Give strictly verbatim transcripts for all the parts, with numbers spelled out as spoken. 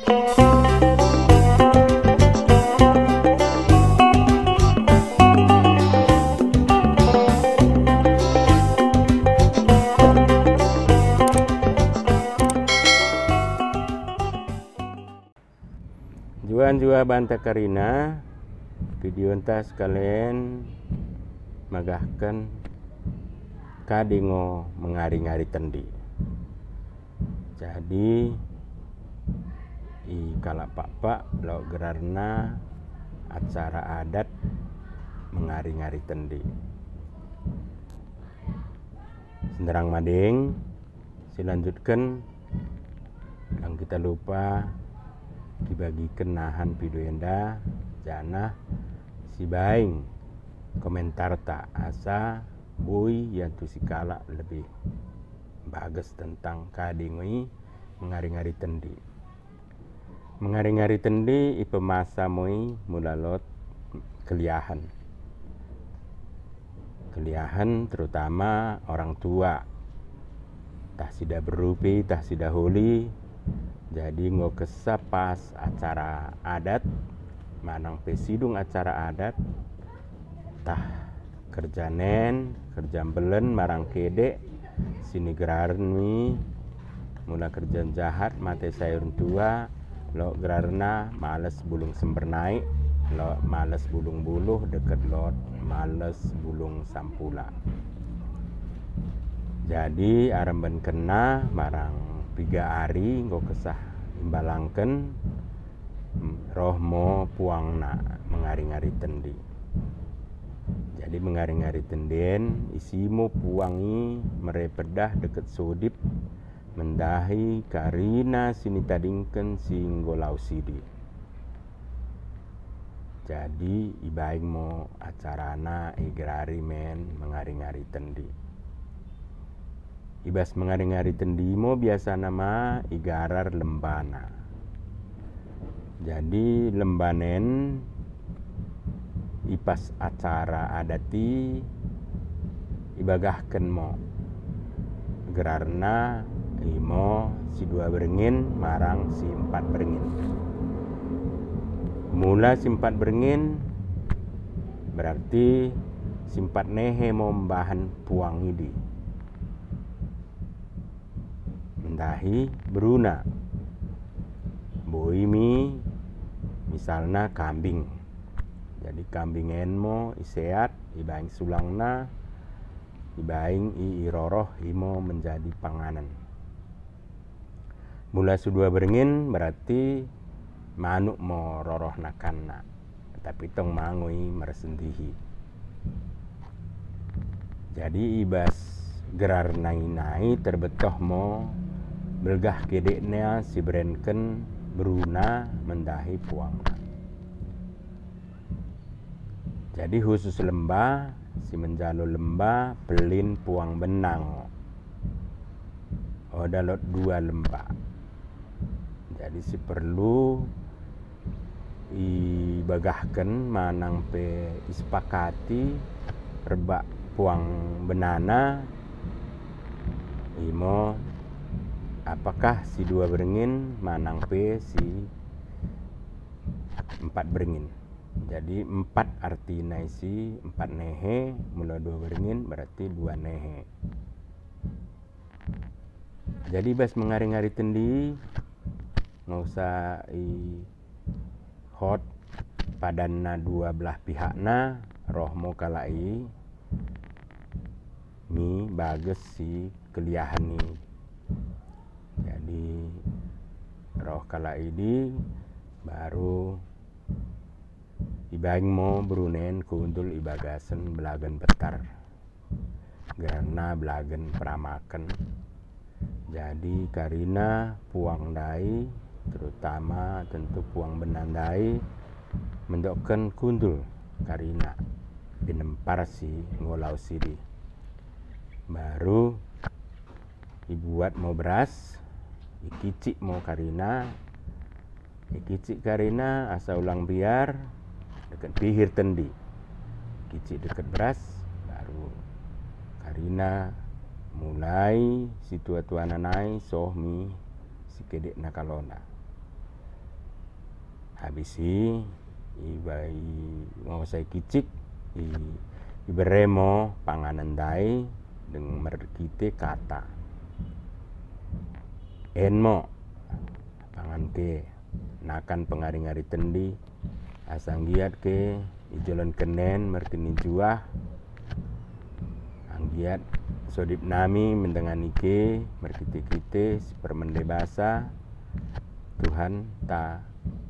Njuah-njuah banta karina videonta sekalian magahken kade ngo mengari-ngari tendi. Jadi, i kalak Pakpak lot gerarna acara adat mengari-ngari tendi. Sinderrang madeng, silanjutken, lang kita lupa kibagiken nahan video enda, janah sibaing komentarta asa boi iantusi kalak lebih bages tentang kade ngo i mengari-ngari tendi. Mengari-ngari tendi ipemasa mo i mula lot keliahen. Keliahen terutama orang tua. Tah sida berru pe, tah sida holi. Jadi enggo kessa pas acara adat, manang pe sidung acara adat, tah kerja nen, kerja mbelen marang kedek, sinigeraren mi, mula kerja njahat mate sayur ntua, lot gerarna males bulung sembernaik, lot males bulung buluh, dekket lot males bulung sampula. Jadi arembenkenna marang piga ari enggo kessa imbalangken, roh mo puangna mengari-ngari tendi. Jadi mengari-ngari tendi en isi mo puang i mere peddah dekket sodip mendahi karina sinitadingken si enggo laus idi. Jadi ibaing mo acarana igerari men mengari-ngari tendi. Ibas mengari-ngari tendi mo biasana ma igarar lembana. Jadi lemba nen ipas acara adat i ibagahken mo gerarna imo si dua berengin marang si empat berengin. Mula si empat berengin berarti si empat nehe mo mbahan puang idi. Mendahi berruna. Boi mi misalna kambing. Jadi kambing en mo iseat, ibaing sulangna, ibaing i iroroh imo menjadi panganen. Mula si dua berengin berarti manuk mo roroh nakanna, tapi tong ma ngo i mersendihi. Jadi ibas gerar nai-nai terbettoh mo belgah kedekna siberenken berruna mendahi puangna. Jadi khusus lemba, si menjalo lemba pellin puang benna ngo. Oda lot dua lemba. Jadi si perlu ibagahken manang pe isepakati rebbak puang bennana imo apakah si dua berengin manang pe si empat berengin. Jadi empat artina isi empat nehe, mula dua berengin berarti dua nehe. Jadi bas mengari-ngari tendi, nggosa ihot padanna dua belah pihakna, roh mo kalak i mi bages si keliahen i. Jadi roh kalak idi baru ibaing mo berruna en kundul ibagasen belagen betar. Gerarna belagen peramaken. Jadi karina puang ndai, terutama tentu puang benna ndai, mendokken kundul karina pinempar si enggo laus idi. Baru ibuat mo beras, ikicik mo karina, ikicik karina asa ulang mbiar dekket pihir tendi. Ikicik dekket beras, baru karina mulai si tua-tuana nai soh mi si kedekna kalona. Habis i, iba-, i-, ngo sai kicik, i-, iberre mo panganen ndai deng merkite kata, "En mo, pangan ke, nakan pengari-ngari tendi, asa nggiat ke ijolonken en merkini juah, anggiat sodip nami mendengani ke merkite-kite sipermende basa Tuhanta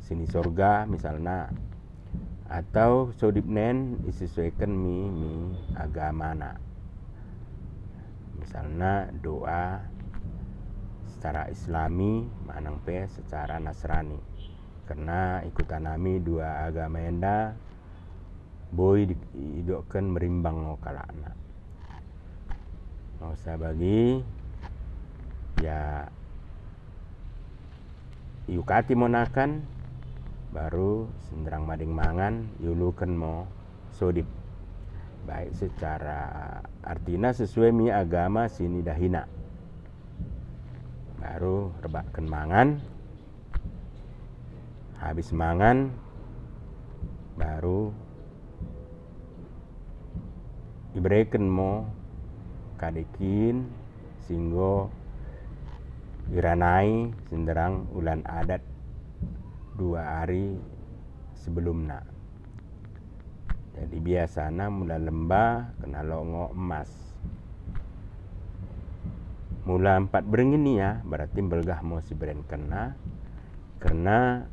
sini sorga," misalna. Atau sodip en isesuaiken mi, mi agamana. Misalna doa secara Islami manang pe secara Nasrani. Kerna ikutan nami dua agama enda boi di-, idokken merimbang ngo kalakna. Ngo sai bagi, ya, iukati mo nakan, baru sinderrang madeng mangan, iuluken mo sodip. Baik secara artina sesuai mi agama sinidahina. Baru rebakken mangan, habis mangan, baru ibereken mo kade kin si enggo iranai sinderrang ulan adat dua ari sebelumna. Jadi biasana mula lembah kennah lot ngo emas. Mula empat berngi ia, berarti mbelgah mo siberenkenna, kerna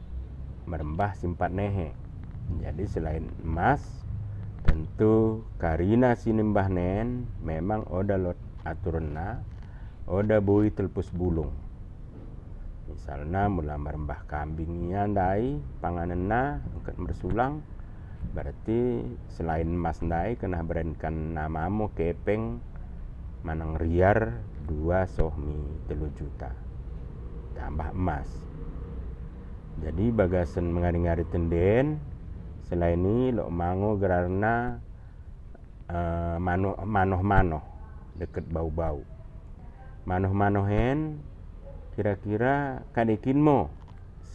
merembah simpat nehe. Jadi selain emas, tentu karina sinembah en memang oda lot aturenna, oda boi telpus bulung. Misalna mula merembah kambing ia ndai panganenna engket mersulang, berarti selain emas ndai kennah berenken nama mo kepeng manang riar dua soh mi tellu juta. Tambah emas. Jadi bagasen mengari-ngari tendi en, selain i lot ma ngo gerarna, eh, manoh-, manoh-manoh dekket bau-bau. Manoh-manoh en kira-kira kade kin mo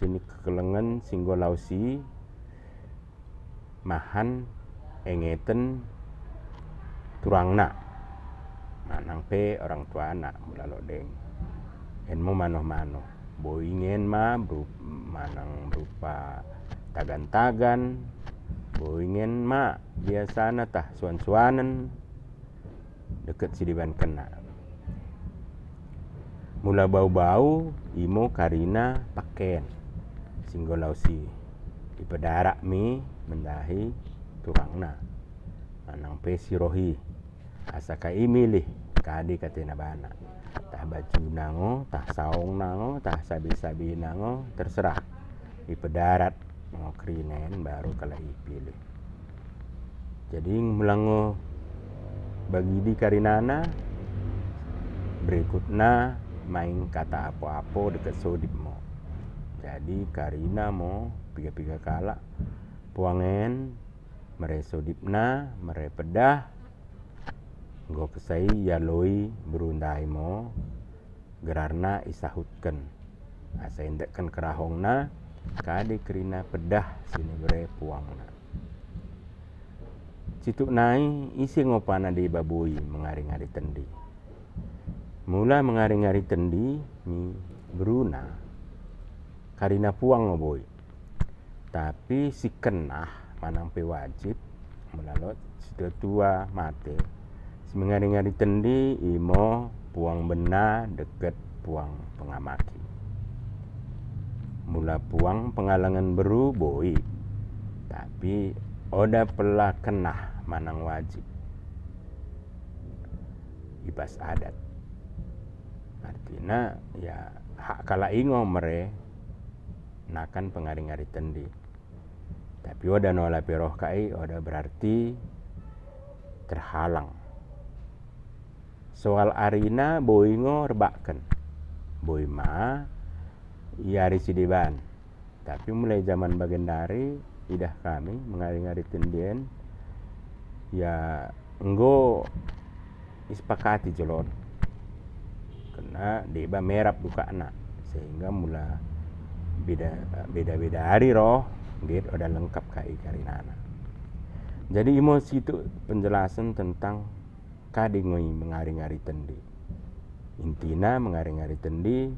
sini kekelengen si enggo laus i mahan engeten turangna manang pe orang tuana mula lot deng. En mo manoh-manoh. Boi ngo en ma beru-, manang berupa tagan-tagan, boi ngo en ma biasana tah suan-suanen dekket sidebankenna. Mula bau-bau, imo karina pakken si enggo laus i, ipedarak mi mendahi turangna manang pe si roh i. Asa ka i milih kade katena bana. Tah bajuna ngo, tah saongna ngo, tah sabe-sabena ngo, terserah. Ipedarak ngo karina en baru kalak i ipilih. Jadi mula ngo bagidi karinana, berikutna maing kata apo-apo dekket sodip mo. Jadi karina mo piga-piga kalak puang en mere sodipna, mere peddah, enggo kessa i ialoi beru ndai mo gerarna isahutken. Asa indekken kerahongna kade karina peddah siniberre puangna. Cituk nai, ise ngo pana deba boi mengari-ngari tendi. Mula mengari-ngari tendi mi beruna, karina puang ngo boi. Tapi si kennah manang pe wajib, mula lot situa-tua mate, si mengari-ngari tendi imo puang benna dekket puang pengamaki. Mula puang pengalangen beru boi, tapi oda pella kennah manang wajib i bas adat. Artina, ya, hak kalak i ngo mere nakan pengari-ngari tendi. Tapi oda nola pe roh kalak i, oda berarti terhalang. Soal arina boi ngo rebakken. Boi ma i ari sideban. Tapi mulai zaman bagendari, idah kami mengari-ngari tendi en, ya, enggo isepakati jolo on. Kerna deba merap dukakna, sehingga mula beda, beda-beda ari roh, nggeut oda lengkap ka i karinana. Jadi imo situk penjelasen tentang kade ngo i mengari-ngari tendi. Intina mengari-ngari tendi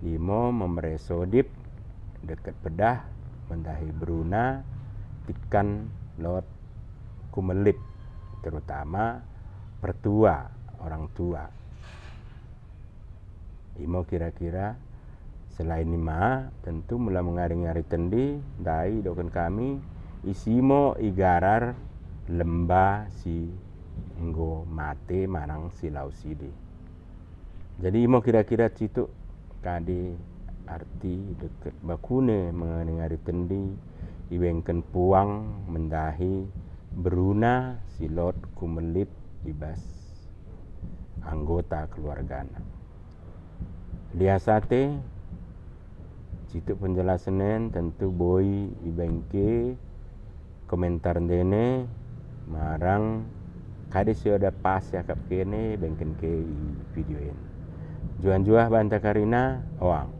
imo memere sodip dekket peddah mendahi beruna tikan lot kumellip, terutama pertua, orang tua. Imo kira-kira. Selain i ma, tentu mula mengari-ngari tendi, ndai idokken kami, isi mo igarar lemba si enggo mate manang si lau sidi. Jadi imo kira-kira cituk kade arti dekket bakune mengari-ngari tendi, ibaingken puang mendahi beruna si lot kumellip i bas anggota keluargana. Lias ate, cituk penjelasen en tentu boi ibaing ke komentar ndene marang kade si oda pas iakap kene, baingken ke i video en. Njuah-njuah banta karina, oang.